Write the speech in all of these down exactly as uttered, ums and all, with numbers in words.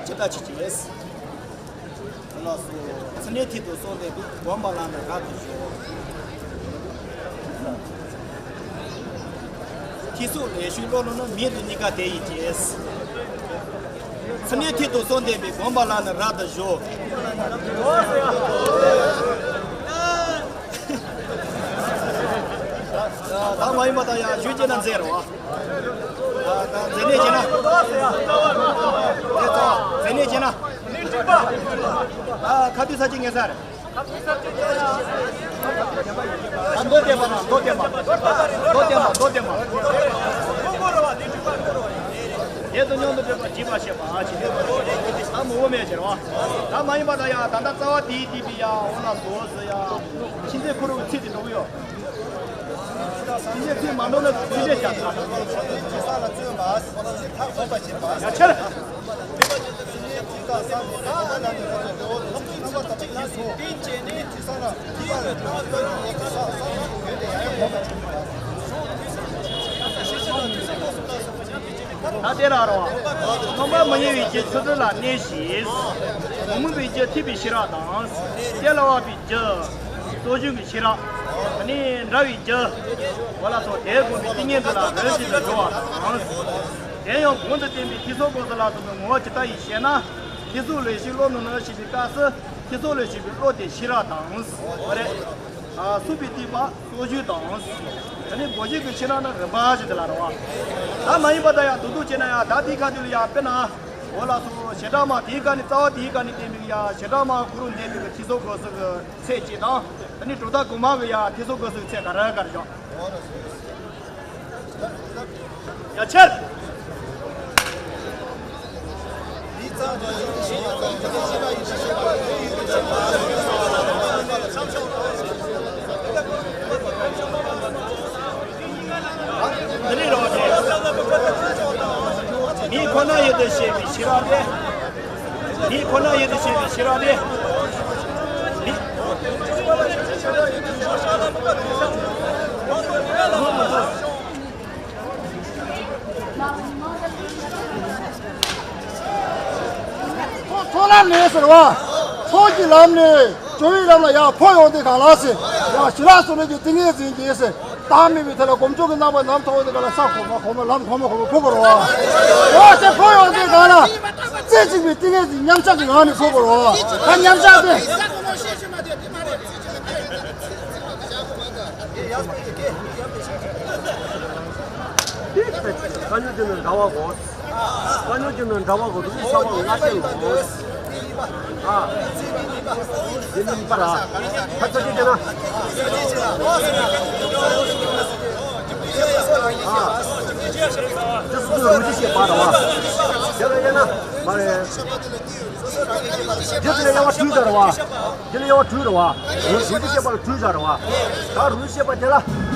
ཇི་ལྟར་བྱེད་ཀྱི་ཡོད། ལགས་སོ། ཚེ་འདས་མཐིལ་དུ་སོང་སྟེ་འདུག་སྒོམ་པ་ལ་ནི་རབ་ཏུ་གཞོལ། ཐིག་གཟུགས་ལས་ཞུགས་བློ་རྣོ་ནི། མིང་དང་གཉིས་ཀ་དེ་ཡིས་བྱས། ཚེ་འདས་མཐིལ་དུ་སོང་སྟེ་སྒོམ་པ་ལ་ནི་རབ་ཏུ་གཞོལ། ད་མ་ཡིན་པ་དང་ཡང་ཞུས་བྱས་ན་མཛེས་རོ། ད་མཛེས་ནས་བྱས་ན། མཛེས་ནས་བྱས་ན། ཨ། ཁ་ཐུག་ས་ཅིག་ངེས་ས་རེད། མདོ་བསྟན་པ་ན། མདོ་བསྟན་པ། མདོ་བསྟན་པ། མདོ་བསྟན་པ། དེ་དང་མཉམ་དུ་འདྲེས་པ་འཇིགས་པ་བྱེད་པ། ཨ། ཇི་ལྟར། ད་མི་འོ་མས་ཟེར་བ། ད་མ་ཡིན་པ་དང་ཡང་ད་ལྟ་རྩ་བ་དེའི་སྟེང་དུ་ཡང་འོ་ན་བཟོ་ཟེར་ཡང་། ཕྱི་མཛེས་ཁུ་རུ་གི་ཚིག་དེ་འགྲོ་གི་ཡོད། ཕྱི་མཛེས་ཚིག་མ་འགྲོ་ན་ཕྱི་མཛེས་བྱ། ཡ་ཁྱེར། ད་དེ་ར་རོ། ཐོག་མ་མི་གཡོ་བའི་རྒྱུ་ཆུ་ཚོད་ལ་གནས་ཤིང་། མི་མུན་པའི་རྒྱུ་ཐིབས་པའི་ཤེས་རབ་དང་། དེ་ལ་བབ་པའི་རྒྱུ་རྩོལ་བྱུང་གི་ཤེས་རབ། ནི་འདྲ་བའི་རྒྱུ། འོ་ལགས་སོ། དེ་བསྒོམས་པའི་ཏིང་ངེ་འཛིན་ལ་རིམ་བཞིན་དུ་སྦྱོར་བ་དང་། དེ་ཡང་གོང་དུ་བསྟན་པའི་ཐིག་གཟུགས་སྒོ་གསུམ་ལ་སོགས་པའི་ངོ་བོ་ཇི་ལྟ་ཡིས་ཤེ་ན། ཐིག་གཟུགས་ལས་ཞུགས་བློ་རྣོ་ནི་ཞེས་པའི་སྐབས་སུ། ཐིག་གཟུགས་ལས་ཞུགས་པའི་བློ་དེ་ཤེས་རབ་དང་། འོ་རེད། ཨ། སྲུང་བའི་ཐིགས་པ་རྩོལ་བྱུང་དང་། དེ་ནི་སྒོ་བཞི་གི་ཤེས་རབ་ནི་རིམ་པ་བཞིན་དུ་ལ་རེད་བ། ད་མ་ཡིན་པ་དང་ཡང་དུ་དུ་བྱས་ན་ཡང་ད་དེའི་ཁ་ཐུག་ལ་ཡང་དཔེར་ན། འོ་ལགས་སོ། བྱེ་བྲག་སྨྲ་དེའི་སྒང་ནས། རྩ་བ་དེའི་སྒང་ནས་བསྟན་པའི་ཡང་བྱེ་བྲག་སྨྲ་ཁུ་རུ་འདེབས་པའི་ཐིག་གཟུགས་སྒོ་གསུམ་གྱི་ཚད་གཅིག་དང་། དེ་ནི་གྲུབ་མཐའ་དགུ་མ་གི་ཡང་ཐིག་གཟུགས་སྒོ་གསུམ་གྱི་ཚད་ག་རེ་ག་རེ་བཞག་ཡ་ཁྱེར། འདི་ནི་རང་རེད། མིང་ཁོ་ན་ཡུལ་དུ་ཤེས་པའི་ཤེས་རབ་དེ། མིང་ཁོ་ན་ཡུལ་དུ་ཤེས་པའི་ཤེས་རབ་དེ། མིང་། ཚོགས་ལམ་ནས་ཟེར་བ། ཚོགས་ཀྱི་ལམ་ནས་སྦྱོར་བའི་ལམ་ལ་ཡར་འཕོ་ཡོང་དུས་གང་ལ་ཟེར། ཡང་ཞི་ལྷག་སོགས་ཀྱི་ཏིང་ངེ་འཛིན་གྱིས་ཟེར། བདག་མེད་པའི་ཐད་ལ་སྒོམ་ཆུང་གི་རྣམ་པ་ནམ་མཐོང་དུས་གང་ལ་ས་གོང་མ་གོང་མ་ལམ་གོང་མ་གོང་མ་འཕོ་དགོས་རེད་བ། འོ་དེ་འཕོ་ཡོང་དུས་གང་ལ། རྩེ་གཅིག་པའི་ཏིང་ངེ་འཛིན་མཉམ་གཞག་གི་ངང་ནས་འཕོ་དགོས་རེད་བ། ད་མཉམ་གཞག་དེ། དཀའ་རྙོག་དེ་ནི་འདྲ་བ་གོ། དཀའ་རྙོག་ཅིག་ནང་འདྲ་བ་གོ་འདུག་ཤ་བ་ལྔ་བཅས་ལོ། ཨ། འདི་གཉིས་པ་ར། ཕར་ཚ་གཅིག་བྱས་ན། ཨ། འདི་སུ་རུ་ཅི་བྱེད་པ་ར་བ། དེ་ལ་བྱས་ན། མ་རེད། འདི་ཚོ་ལ་དབྱེ་བ་དྲུག་ཡོད་རེད་བ། འདི་ལ་དབྱེ་བ་དྲུག་རེད་བ། རུ་རུ་ཅི་བྱེད་པ་ལ་དྲུག་ཡོད་རེད་བ། ད་རུ་ཅི་བྱེད་པ་དེ་ལ།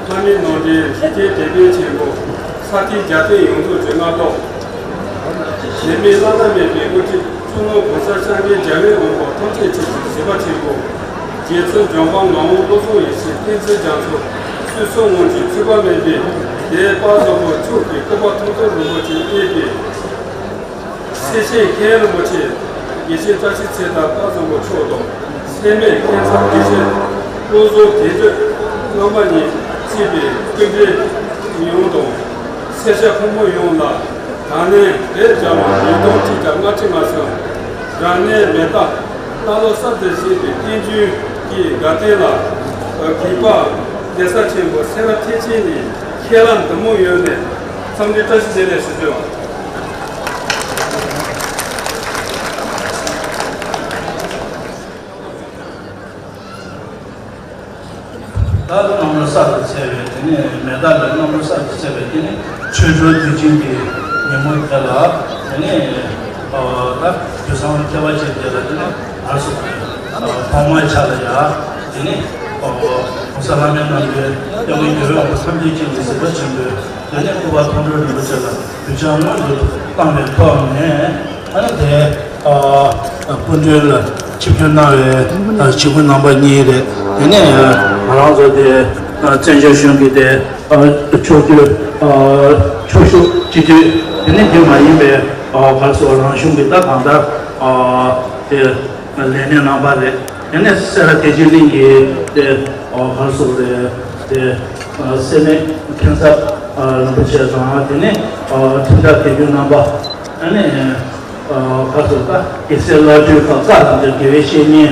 ལྷ་མིའི་ནོར་འདྲེན་ཞི་བདེའི་དེད་དཔོན་ཆེན་པོ། ས་སྟེང་རྒྱལ་བསྟན་ཡོངས་རྫོགས་ཀྱི་མངའ་ཐོག། འབྲལ་མེད་བླ་ན་མེད་པའི་དབུ་ཁྲིད་གཙུག་ལག་གོང་ས་སྐྱབས་མགོན་རྒྱལ་བའི་དབང་པོ་ཐམས་ཅད་མཁྱེན་ཅིང་གཟིགས་པ་ཆེན་པོ། རྗེ་བཙུན་ལྗོན་དབང་ངག་དབང་བློ་བཟང་ཡེ་ཤེས་བསྟན་འཛིན་རྒྱ་མཚོ་ཚུལ་གསུམ་དབང་གིས་ཚིག་པ་མེད་པའི་དེད་དཔོན་བཟང་པོ་མཆོག་གི་སྐུ་པར་ཐུགས་མཐུན་རིན་པོ་ཆེ་གནས་པའི། སེར་བྱེས་མཁན་རིན་པོ་ཆེ་དགེ་བཤེས་བཀྲ་ཤིས་ཚེ་བརྟན་པ་བཟང་པོ་མཆོག་དང་། སེར་སྨད་མཁན་ཚབ་དགེ་བཤེས་བློ་བཟང་དོན་གྲུབ་རྣམ་པ་གཉིས་གཙོས་པའི་སྐུ་མགྲོན་ཡོངས་དང་། སེར་བྱེས་ཕོ་མོ་ཡོངས་ལ་ད་ནས་བོད་རྒྱལ་ལོ་ཉིས་སྟོང་ཁྲི་བརྒྱ་ལྔ་བཅུ་ང་གསུམ་རབ་གནས་མེ་རྟ་སྟག་ལོ་གསར་དུ་བཞད་པའི་རྟེན་འབྱུང་གི་དགའ་སྟོན་ལ་གུས་པ་གདན་ས་ཆེན་པོ་སེ་ར་ཐེག་ཆེན་ནས་ཁས་བླངས་འདི་མོ་ཡོད་ནས་འཚམས་འདྲི་བཀྲ་ཤིས་བདེ་ལེགས་ཞུ་རྒྱུ། ད་གནམ་ལོ་གསར་དུ་ཚེས་པའི་དེ་ནས་མེ་རྟ་ལ་གནམ་ལོ་གསར་དུ་ཚེས་པའི་དེ་ནས་ཆོས་འཕྲུལ་དུས་ཆེན་གྱི་ཉིན་མོ་དེ་ལ་དེ་ནས་ད་དུས་བཟང་ཁྱད་པར་ཅན་དེ་ལ་དེ་ནས་ཨར་སོ་ཐོག་མའི་ཆ་ལ་ཡ་དེ་ནས་༸གོང་ས་ལྷ་མིའི་རྣམ་འདྲེན་སྐྱབས་མགོན་རྒྱལ་བའི་དབང་པོ་ཐམས་ཅད་མཁྱེན་ཅིང་གཟིགས་པ་ཆེན་པོས། དེ་ནས་སྐུ་པར་མཐོང་གྲོལ་རིན་པོ་ཆེ་ལ་གུས་ཕྱག་སྔོན་དུ་བཏང་བའི་ཐོག་ནས་ཨ་ནི་དེ་སྐུ་མགྲོན་ལ་ཆིབས་བསྒྱུར་གནང་བའི་ཆིབས་བསྒྱུར་རྣམ་པ་གཉིས་རེད། དེ་ནས་ང་རང་ཚོ་དེ་བཙན་བྱོལ་གཞུང་གི་དེ་ཕྱོགས་བསྡུས་ཕྱོགས་བཞུགས་སྤྱི་འཐུས་དེ་ནས་དེ་མ་ཡིན་པའི་ག་རེ་ཟེར་རང་གཞུང་གི་ད་གང་ལྟར་དེ། ལས་སྣེ་རྣམ་པ་རེད། དེ་ནས་སེ་ར་བདེ་ཆེན་གླིང་གི་དེ་ག་རེ་ཟེར་རེད་དེ་སེར་སྨད་མཁན་ཚབ་རིན་པོ་ཆེ་དང་དེ་ནས་ཁྲིམས་བདག་དགེ་འདུན་རྣམ་པ་ཨ་ནི་ག་རེ་ཟེར་ད་དགེ་སེར་བླ་སྤྲུལ་ཁག་ཁག་དང་དེ་དགེ་བའི་བཤེས་གཉེན་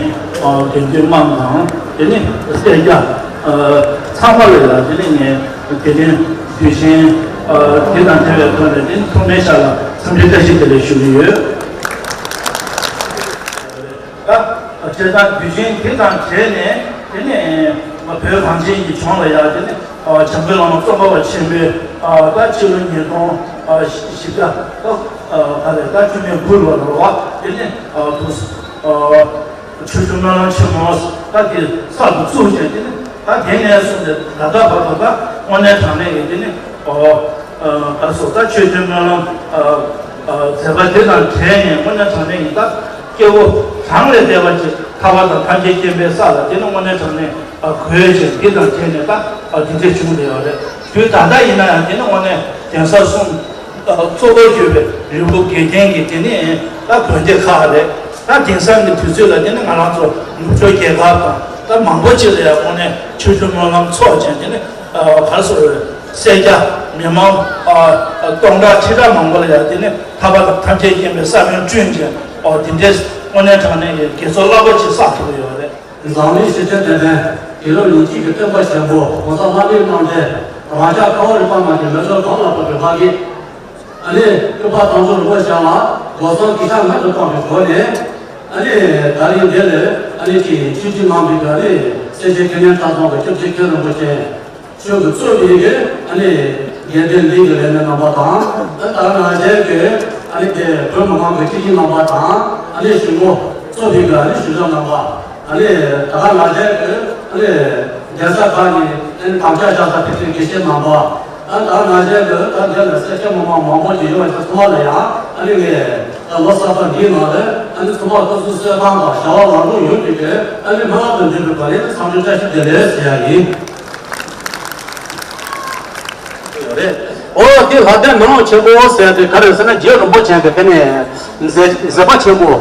དགེ་འདུན་དམངས་དང་དེ་ནས་སེར་སྐྱ་ཚང་མ་ལ་ཡང་དེ་ནས་ངས་དེ་རིང་དུས་ཆེན་དེ་དང་འབྲེལ་བའི་ཐོག་ནས་དེ་ནས་ཐོག་མའི་ཆ་ལ་འཚམས་འདྲི་བཀྲ་ཤིས་བདེ་ལེགས་ཞུ་གི་ཡོད། ད་བྱས་ཙང་དུས་ཆེན་དེ་དང་འབྲེལ་ནས་དེ་ནས་བོད་གངས་ཅན་གྱི་ལྗོངས་ལ་ཡང་དེ་ནས་འཇམ་མགོན་བླ་མ་ཙོང་ཁ་པ་ཆེན་པོས་ད་ཕྱི་ལོ་ཉིས་སྟོང་བཞི་བརྒྱ་ད་ག་རེ་ད་བཅུ་མེད་དགུ་ལོ་ལ་བ་དེ་ནས་དུ་ཆོས་ཀྱི་སྨོན་ལམ་ཆེན་མོ་ད་དེ་གསར་དུ་བཙུགས་བྱས་དེ་ནས་ད་དེ་ནས་བཟུང་སྟེ་ད་ལྟ་བར་དུ་ད་དངོས་གནས་དྲང་གནས་ཀྱི་དེ་ནས་ཨོ། ཨ་སོ་ད་ཆོས་ཀྱི་སྨོན་ལམ་ཨ་ཨ་མཛད་པ་དེ་དང་འབྲེལ་ནས་དངོས་གནས་དྲང་གནས་ཡིན་ད་སྐྱེ་བོ་རང་ལས་འདས་པ་ཅིག་ཐར་པ་དང་ཐམས་ཅད་མཁྱེན་པའི་ས་ལ་དེ་ནི་དངོས་གནས་དྲང་གནས་ཨ་གོས་ཅིག་འདི་དང་འབྲེལ་ནས་ད་ཨ་དེ་འདྲས་བྱུང་བསྡད་ཡོད་རེད། དུས་ད་ལྟ་ཡིན་ན་ཡང་དེ་ནི་དངོས་གནས་གདན་ས་གསུམ་ཨ་གཙོ་བོར་གྱུར་པའི་རིལ་བུ་དགེ་རྒན་གྱི་དེ་ནི་ད་དགོན་སྡེ་ཁག་རེད། ད་དེང་སང་གི་དུས་ཚོད་ལ་དེ་ནི་ང་རང་ཚོ་ནུབ་ཕྱོགས་རྒྱལ་ཁབ་དང་ད་མང་པོ་ཅིག་ལ་ཡང་དངོས་གནས་ཆོས་ཀྱི་སྨོན་ལམ་ཚོགས་ཅན་དེ་ནི་ཨ་ག་རེ་ཟེར་དགོས་རེད། སེར་སྐྱ་མི་མང་ཨ་ཨ་སྟོང་ཕྲག་ཁྲི་ཕྲག་མང་པོ་ལ་ཡང་དེ་ནས་ཐར་པ་དང་ཐམས་ཅད་མཁྱེན་པའི་ས་བོན་བསྐྲུན་ཅིང་ཨོ་དེ་འདྲའི་དངོས་གནས་དྲང་གནས་ཀྱི་དགེ་ཚོགས་རླབས་པོ་ཅིག་བསགས་ཐུབ་ཀྱི་ཡོད་རེད། འཛམ་གླིང་ཞི་བདེ་དོན་ལྡན་དགེ་ལུགས་ཉིན་གཅིག་གི་སྟོན་པ་ཆེན་པོ་༸གོང་ས་ལྷ་མིའི་རྣམ་འདྲེན་རང་ཅག་ཁ་བ་རི་པ་མ་གི་མི་ཚོགས་གང་ལ་ཕོག་པའི་ལྷ་སྐལ། ཨ་ནི་སྐུ་པར་དམ་ཚོགས་རིན་པོ་ཆེ་ལ་སྒོ་གསར་གྱི་ཕྱག་སྔར་དུ་བཏང་བའི་སྒོ་ནས་ཨ་ནི་ད་རིང་འདི་ལ་ཨ་ནི་ཅིག་ཆིབས་བསྒྱུར་གནང་བའི་ག་ནི་སེར་བྱེས་མཁས་སྙན་གྲྭ་ཚང་གི་སྐྱབས་རྗེ་མཁན་རིན་པོ་ཆེ། ཆོས་ཀྱི་གཙོ་བོ་ཡིན་གྱི་ཨ་ནི་དགེ་ལྡན་གླིང་གི་ལས་སྣེ་རྣམ་པ་དང་ཨ་ད་ང་བཅས་ཀྱི་ཨ་ནི་དེ་བོད་མི་མང་གི་སྤྱི་འཐུས་རྣམ་པ་དང་ཨ་ནི་གཞུང་གི་གཙོ་བོ་ཡིན་གྱི་ཨ་ནི་གཞུང་ཚབ་རྣམ་པ་ཨ་ནི་ད་ང་བཅས་ཀྱི་ཨ་ནི་རྒྱལ་ས་ཁག་གི་ཨ་ནི་དམ་བཅའ་བཞག་ས་ཕེབས་མཁན་དགེ་བཤེས་རྣམ་པ་ཨ་ད་ང་བཅས་ཀྱི་ད་དེ་ལ་སེར་སྐྱ་མི་མང་མང་པོ་ཅིག་ཡོད་པ་ཚང་མ་ལ་ཡང་ཨ་ནི་ངས་ད་ལོ་གསར་པ་འདིའི་ནང་ལ་ཨ་ནི་ཚང་མ་སྐུ་གཟུགས་གསལ་ཐང་དང་བྱ་བ་ལམ་འགྲོ་ཡོང་རྒྱུ་གི་ཨ་ནི་སྨོན་ལམ་དུ་འདུས་པའི་བར་ལ་འཚམས་འདྲི་བཀྲ་ཤིས་བདེ་ལེགས་ཟེར་ཡ་ཡིན། རེད། འོ་དེ་ལྷ་ལྡན་མེ་ལོང་ཆེན་པོ་ཟེར་དེ་ག་རེ་ཟེར་ན། རྗེ་རིན་པོ་ཆེ་གི་དེ་ནས་མཛད་མཛད་པ་ཆེན་པོ་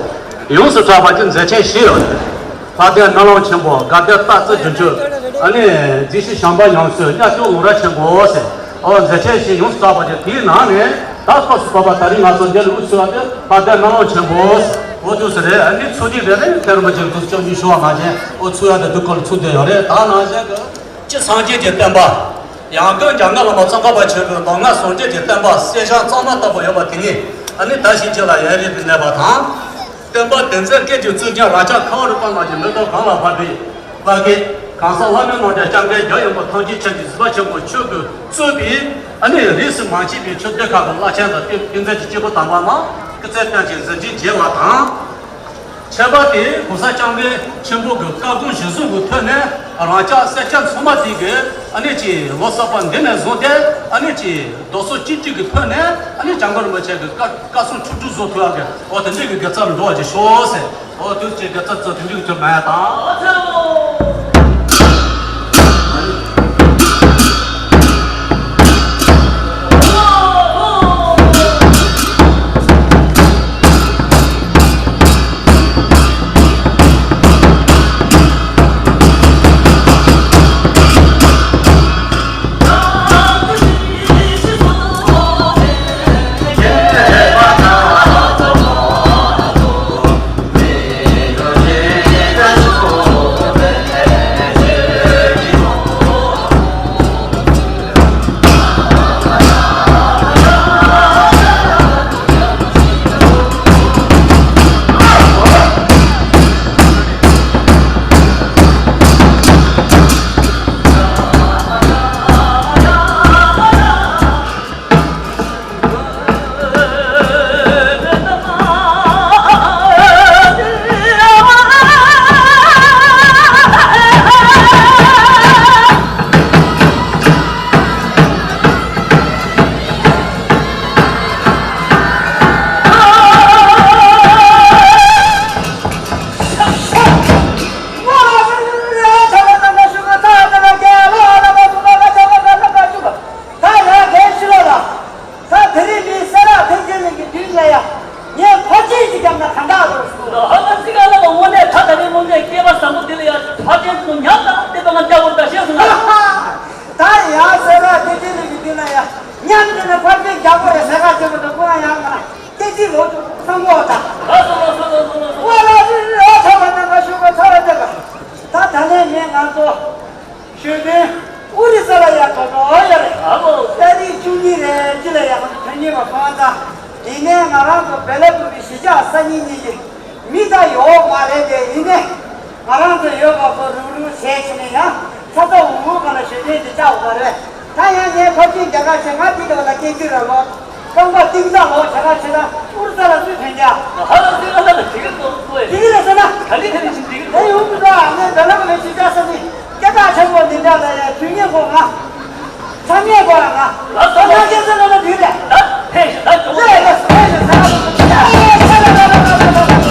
ཡོངས་སུ་གྲགས་པ་གྱི་མཛད་ཆེན་བཞི་ཡོད་རེད། ལྷ་ལྡན་མེ་ལོང་ཆེན་པོ། དགའ་ལྡན་སྟག་རྩེ་སྒྱུ་འཕྲུལ། ཨ་ནི་རྗེ་ཤེས་བྱམས་པ་ཉམས་གསོ། གཉའ་གཅོག་ལུང་ར་ཆེན་པོ་ཟེར། འོ་མཛད་ཆེན་བཞི་ཡོངས་སུ་གྲགས་པ་དེ། དེའི་ནང་ནས་ད་སྐབས་སུ་བབ་པ་ད་རིང་ང་ཚོ་འདིར་དབུ་ཚུགས་པ་དེ་ལྷ་ལྡན་མེ་ལོང་ཆེན་པོ་ཟེར། འོ་དུས་སུ་རེད། ཨ་ནི་ཚུགས་ཀྱི་རེད། ཨ་ནི་མཁན་རིན་པོ་ཆེ་དུས་སུ་སྐྱབས་གནས་ཞུ་བ་མ་བྱས། འོ་ཚུགས་ཡ་དེ་དུས་སྐབས་ལ་ཚུགས་བསྡད་ཡོད་རེད། ད་ནང་བཞིན་དུ། སྤྱིར་སངས་རྒྱས་ཀྱི་བསྟན་པ། ཡང་སྒོས་འཇམ་མགོན་བླ་མ་ཙོང་ཁ་པ་ཆེན་པོའི་མདོ་སྔགས་ཟུང་འབྲེལ་གྱི་བསྟན་པ་གསེར་སྦྱངས་གཙང་མ་ལྟ་བུ་ཡོད་པ་དེ་ཉིད། ཨ་ནི་ད་ཕྱིན་ཆད་ལ་ཡུན་རིང་དུ་གནས་པ་དང་། བསྟན་པ་སྡེ་ཚན་སྐད་ཅིག་གཙུག་རྒྱན་རབ་འབྱམས་ཁ་བ་རི་པ་ལ་ཡི་མེ་ཏོག་གང་ལ་ཕབ་པའི་བར་གྱི། གང་ཟག་བླ་མེད་རྣམས་ཀྱང་སྐྱབས་མགོན་རྒྱལ་ཡོངས་པ་ཐམས་ཅད་མཁྱེན་ཅིང་གཟིགས་པ་ཆེན་པོ་མཆོག་གིས་གཙོས་པའི། ཨ་ནི་རིས་སུ་མ་ཆད་པའི་ཆོས་སྡེ་ཁག་གི་བླ་ཆེན་དང་། དེ་ཕན་ཚུན་གྱི་སྐྱེས་བུ་དམ་པ་རྣམས་སྐུ་ཚེ་བརྟན་ཅིང་གཟི་བརྗིད་རྒྱས་པ་དང་། ཁྱད་པར་དུ་༸གོང་ས་༸སྐྱབས་མགོན་ཆེན་པོ་གི་བཀའ་དགོངས་གཞིར་བཟུང་གི་ཐོག་ནས། རང་ཅག་སེར་སྐྱ་ཚང་མ་དེ་གིས་ཨ་ནི་ཅིག་ལོ་གསར་པ་འདི་ནས་བཟུང་སྟེ། ཨ་ནི་ཅིག་རྡོག་རྩ་གཅིག་སྒྲིལ་གྱི་ཐོག་ནས། ཨ་ནི་འཇམ་མགོན་རིན་པོ་ཆེ་གི་བཀའ་བཀའ་གསུང་ཐུགས་སྒྲུབ་བཟོ་ཐུབ་ཡག་གི། འོ་དེ་འདྲའི་གི་དགེ་རྩ་ལ་འགྲོ་བ་ཅིག་ཤོག་ཟེར། འོ་དུས་ཀྱི་དགེ་རྩ་ཚོ་དེ་འདྲའི་གི་ཐུགས་སྨོན་དང་། ད་ཡང་གལ་ཆེ་ལ་ལ། ད་དེ་རིང་འདི་སེ་ར་ཐེག་ཆེན་གླིང་གི་མདུན་ལ་ཡ། ངས་ཐུགས་རྗེ་ཅིག་བརྒྱབ་ན་གང་འདྲ་འདུག་ཟེར། ཨ་ཙི་ག་ལ་དངོས་གནས་ད་ད་རིང་དངོས་གནས་སྐལ་བ་བཟང་པོ་འདི་ལ་ཡ་ཕར་སྐད་ཅིག་ཉམས་དང་བསྟན་པ་ང་རྒྱལ་པོ་འདྲ་ཤེས་སོང་ང་། ད་ཡང་སེ་ར་ཐེག་ཆེན་གླིང་གི་མདུན་ལ་ཡ། ཉམས་དེ་ནས་ཕར་སྐད་རྒྱག་པ་རེད་ཟེར་ག་ཅིག་མི་འདུག་ཁོ་ཡང་ཡང་ང་སྐད་ཅིག་ལོག་ཅིག་བསམ་བློ་ད། ཨ་སོ་ལོ་སོ་ལོ་སོ་ལོ་སོ། ཨོ་ལ་ལི་ཨོ་ཐ་བ་ན་ང་ཤུ་ག་ཚ་བ་དེ་ག་ད་ད་ལན་ངས་ང་ཚོ། ཞོལ་ལྡན་ཨོ་རི་ས་ལ་ཡ་དོ་དོ་ཡ་རེད། ཨ་ལོ། ཏ་རིག་བཅུ་གཉིས་རེད་ཅི་ལ་ཡ་ང་ཚོ་ཐོན་གྱིན་པ་ཁོང་ཚ། ཡིན་ནའི་ང་རང་ཚོ་བེ་ལ་ཀུ་པི་གཞིས་ཆགས་སང་ཉིན་གཉིས་ཀྱི་མི་ད་ཡོད་མ་རེད་དེ། ཡིན་ནའི་ང་རང་ཚོ་ཡོད་པ་ཁོ་རུག་རུག་བྱས་ཕྱིན་ནས་ཡང་ཚ་ཚ་འུར་འུར་གང་ལ་ཞོལ་ལྡན་དེ་བཅག་པ་རེད། ད་ཡང་ངས་ཕར་ཕྱིན་རྒྱ་གར་ཆེ་ང་དེ་འདྲ་བ་ལ་སྐད་ཅིག་ར་ལོ། རྐང་པ་གཏིང་ཟབ་ལོ་བྱ་ག་ཆེ་ན་ཨུར་ས་ལ་སུས་ཐོན་རྒྱ། ཧ་ལ་སི་ལ་ལ་དེ་ག་ཏོ་ཏོ་ཡ། དེ་གི་རེད་ཟེར་ན། ག་ནི་དེ་ནི་ཅི་འདི་གི་ཏོ། དེ་ཡོང་གི་འདུག་ཨ་ནེ་ད་ལ་ག་ལ་ཅི་ཅག་ས་ནི་སྐད་གྲགས་ཆེན་པོ་འདི་འདྲ་ལ་ཡ་དུས་ངན་གོ་ང་། ཚ་ངན་གོ་ང་། ལ་ས་ལ་སྐད་ས་ལ་ལ་དུས་རེད། ད་ཕེ་ཤི་ད་ཏོ། ལ་ལ་ཕེ་ཤི་ས་ལ་ལ་ལ་ལ་ལ།